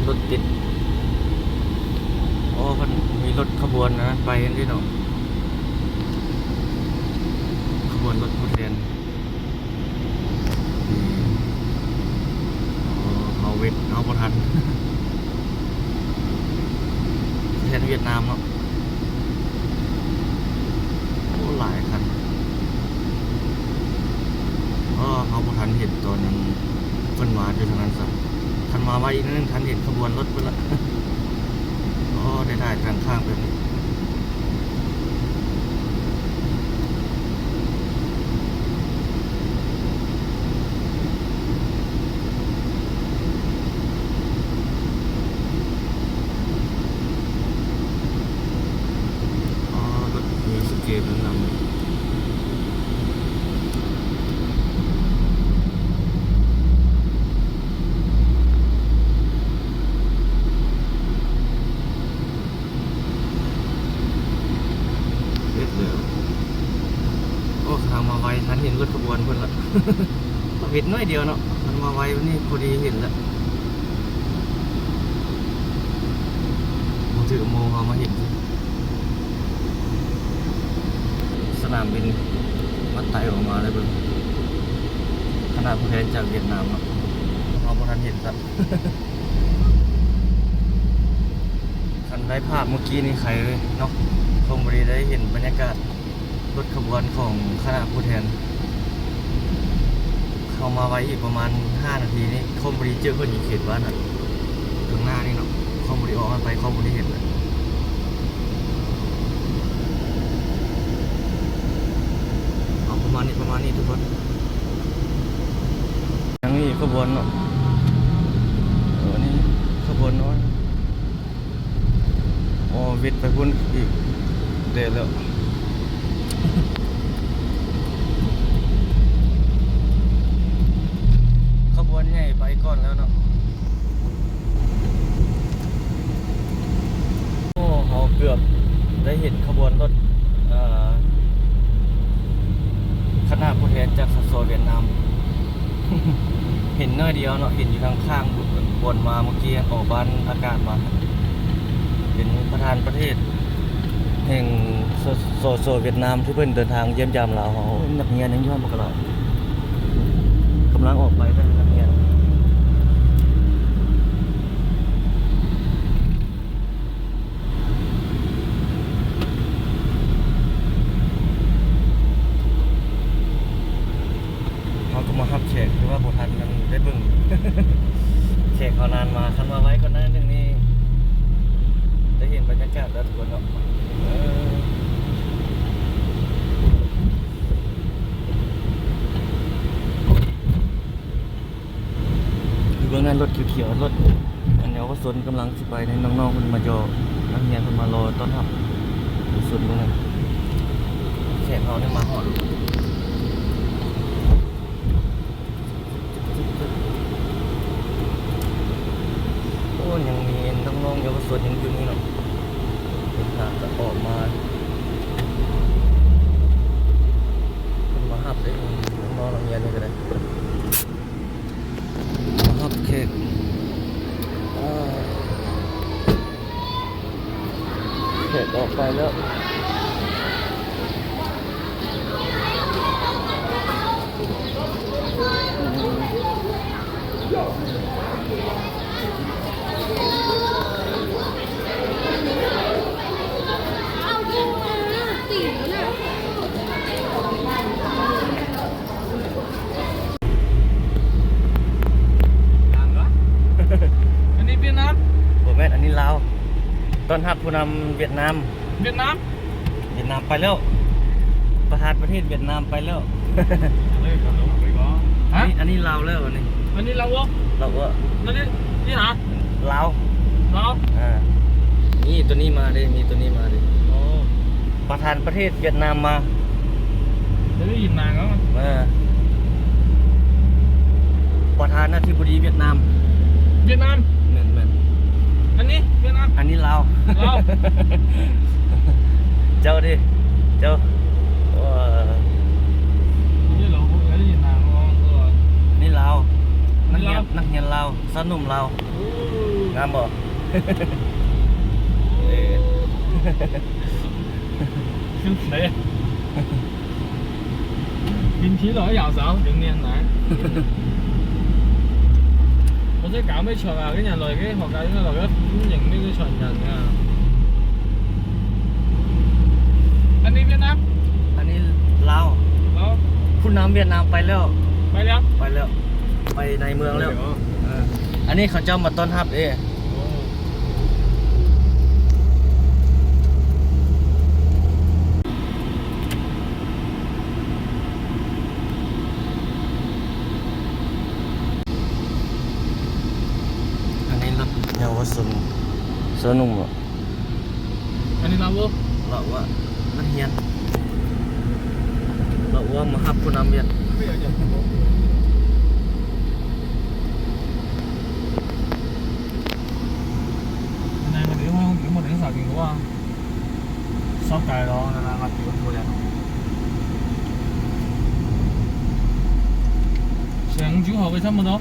ລົດຕິດ. ໂອ້ ເພິ່ນມີລົດຂະບວນອັນນັ້ນໄປຫັ້ນເດ້ເນາະ, ຂະບວນລົດຜູ້ແທນ. ນີ້ ໂອ້ ເຮົາເວັດ ເຮົາບໍ່ທັນ ແທນຫວຽດນາມເນາະ. ໂອ້ ຫຼາຍຄັນ. ອໍ ເຮົາບໍ່ທັນເຫັນຕອນນັ້ນ ເພິ່ນມາຢູ່ທາງນັ້ນຊະ. ຄັນມາໄວອີກໜ້ອຍໜຶ່ງ ທັນເຫັນຂະບວນລົດເພິ່ນລະ. ອໍ ໄດ້ຖ່າຍທາງຂ້າງແບບນີ້. ອໍ ລົດມີສະເກດນຳ. ເວັດແລ້ວ. ໂອ້ ຂ້າມາໄວ ທັນເຫັນລົດຂະບວນເພິ່ນລະ. ເວັດໜ້ອຍດຽວເນາະ, ຄັນມາໄວກວ່ານີ້ພໍດີເຫັນລະ. ບໍ່ຖືກໂມງເຮົາມາເຫັນ. ສະໜາມບິນມາໄຕ່ອອກມາໄດ້ເບິ່ງ ຄະນະຜູ້ແທນຈາກຫວຽດນາມເນາະ, ເຮົາບໍ່ທັນເຫັນຊ້ຳ. ຄັນໄດ້ພາບເມື່ອກີ້ນີ້ໄຄເລີຍເນາະ, ຄົງບໍ່ໄດ້ເຫັນບັນຍາກາດລົດຂະບວນຂອງຄະນະຜູ້ແທນ. ເຮົາມາໄວອີກປະມານຫ້ານາທີນີ້ ຄົງບໍ່ໄດ້ເຈີເພິ່ນຢູ່ເຂດບ້ານຫັ້ນ ຂ້າງໜ້ານີ້ເນາະ, ຄົງບໍ່ໄດ້ອອກໄປ ຄົງບໍ່ໄດ້ເຫັນເລີຍ. ເອົາປະມານນີ້ ປະມານນີ້ທຸກຄົນ. ທາງນີ້ຂະບວນເນາະ, ເອີ ນີ້ຂະບວນນ້ອຍ. ອໍ ເວັດໄປພຸ້ນອີກແດ່ແລ້ວ. ຂະບວນໃຫຍ່ໄປກ່ອນແລ້ວເນາະ. ໂອ້ ເຮົາເກືອບໄດ້ເຫັນຂະບວນລົດ ເອີ ຄະນະຜູ້ແທນຈາກ ສສ ຫວຽດນາມ. ເຫັນໜ້ອຍດຽວເນາະ, ເຫັນຢູ່ທາງຂ້າງບ່ອນມາເມື່ອກີ້ ອອກບ້ານອາກາດມາ. ເປັນປະທານປະເທດແຫ່ງ ສ ສສ ຫວຽດນາມ ທີ່ເພິ່ນເດີນທາງຢ້ຽມຢາມລາວເຮົາ. ໂອ້ຍ ນັກຮຽນຍັງຢູ່ຫັ້ນບັກຫຼາຍ, ກຳລັງອອກໄປເດ້ ນັກຮຽນ. ເຮົາກໍມາຮັບແຂກ ຄືວ່າບໍ່ທັນນັ້ນໄດ້ເບິ່ງ ແຂກເຮົານານມາ. ຄັນວ່າໄວກວ່ານັ້ນໜຶ່ງນີ້ ໄດ້ເຫັນບັນຍາກາດແລ້ວທຸກຄົນເນາະ. ເອີ ຢູ່ເບື້ອງນັ້ນລົດຂຽວໆ ລົດອັນເຍົາວະຊົນກຳລັງຊິໄປ. ນ້ອງໆເພິ່ນມາເຈາະ, ນັກຮຽນເພິ່ນມາລໍຕ້ອນຮັບຢູ່ສຸດເບື້ອງນັ້ນ. ແຂກເຮົານີ້ມາຮອດ. ໂອ້ ຍັງມີນ້ອງໆເຍົາວະຊົນຍັງຢູ່ນີ້ເນາະ, ເພິ່ນຫາກະອອກມາ ເພິ່ນມາຮັບເດ້ ນ້ອງໆນັກຮຽນນີ້ກະໄດ້. ມາຮັບແຂກ. ອ່າ ແຂກອອກໄປແລ້ວ. ອັນນີ້ຫວຽດນາມ? ບໍ່ແມ່ນ, ອັນນີ້ລາວ. ຕ້ອນຮັບຜູ້ນຳຫວຽດນາມ. ຫວຽດນາມ? ຫວຽດນາມໄປແລ້ວ. ປະທານປະເທດຫວຽດນາມໄປແລ້ວ. ຮະ? ອັນນີ້ ອັນນີ້ລາວແລ້ວ ອັນນີ້. ອັນນີ້ລາວບໍ່? ລາວບໍ່? ອັນນີ້ ນີ້ນະ? ລາວ. ລາວ? ອ່າ ນີ້ ໂຕນີ້ມາເດ້, ມີໂຕນີ້ມາເດ້. ໂອ້. ປະທານປະເທດຫວຽດນາມມາ. ໄດ້ຍິນນານແລ້ວ. ເອີ ປະທານາທິບໍດີຫວຽດນາມ. ຫວຽດນາມ? ແມ່ນໆ. ອັນນີ້ຫວຽດນາມ? ອັນນີ້ລາວ. ລາວ. ເຈົ້າເດ້ ເຈົ້າ. ເອີ ນີ້ລາວ. ນີ້ລາວ. ນັກຮຽນ ນັກຮຽນລາວ. ຊາວໜຸ່ມລາວ. ໂອ້ ງາມບໍ່? ເອີ ຄືເດ້ ກິນຂີ້ຫຼໍ່ຢາວສາວ ຍັງນຽນຫຼາຍ ບໍ່ໃຊ່ກາວໄມ່ຊອກອາ ກໍຍັງລອຍ ກໍເຂົາກາວຍັງລອຍ ກໍຍັງໄມ່ໄດ້ຊອນກັນນະ. ອັນນີ້ຫວຽດນາມ ອັນນີ້ລາວ ລາວ ຜູ້ນຳຫວຽດນາມໄປແລ້ວ ໄປແລ້ວ ໄປແລ້ວ ໄປໃນເມືອງແລ້ວ ເອີ ອັນນີ້ເຂົາເຈົ້າມາຕ້ອນຮັບເດ້. ອັນນີ້ລົດເຍົາວະຊົນ ໂຊໜຸ່ມເບາະ? ອັນນີ້ລາວບໍ່? ລາວວ່ານັກຮຽນ ລາວວ່າມາຮັບຜູ້ນຳຫວຽດ. ແນວນີ້ມັນເປັນຄົນສາວຈິງ ເພາະວ່າຊອບກາຍລອງນະ ນະ ຮັບຢູ່ບໍ່ແລ້ວ ແສງຈຸເຮົາໄປທຳມະດາ.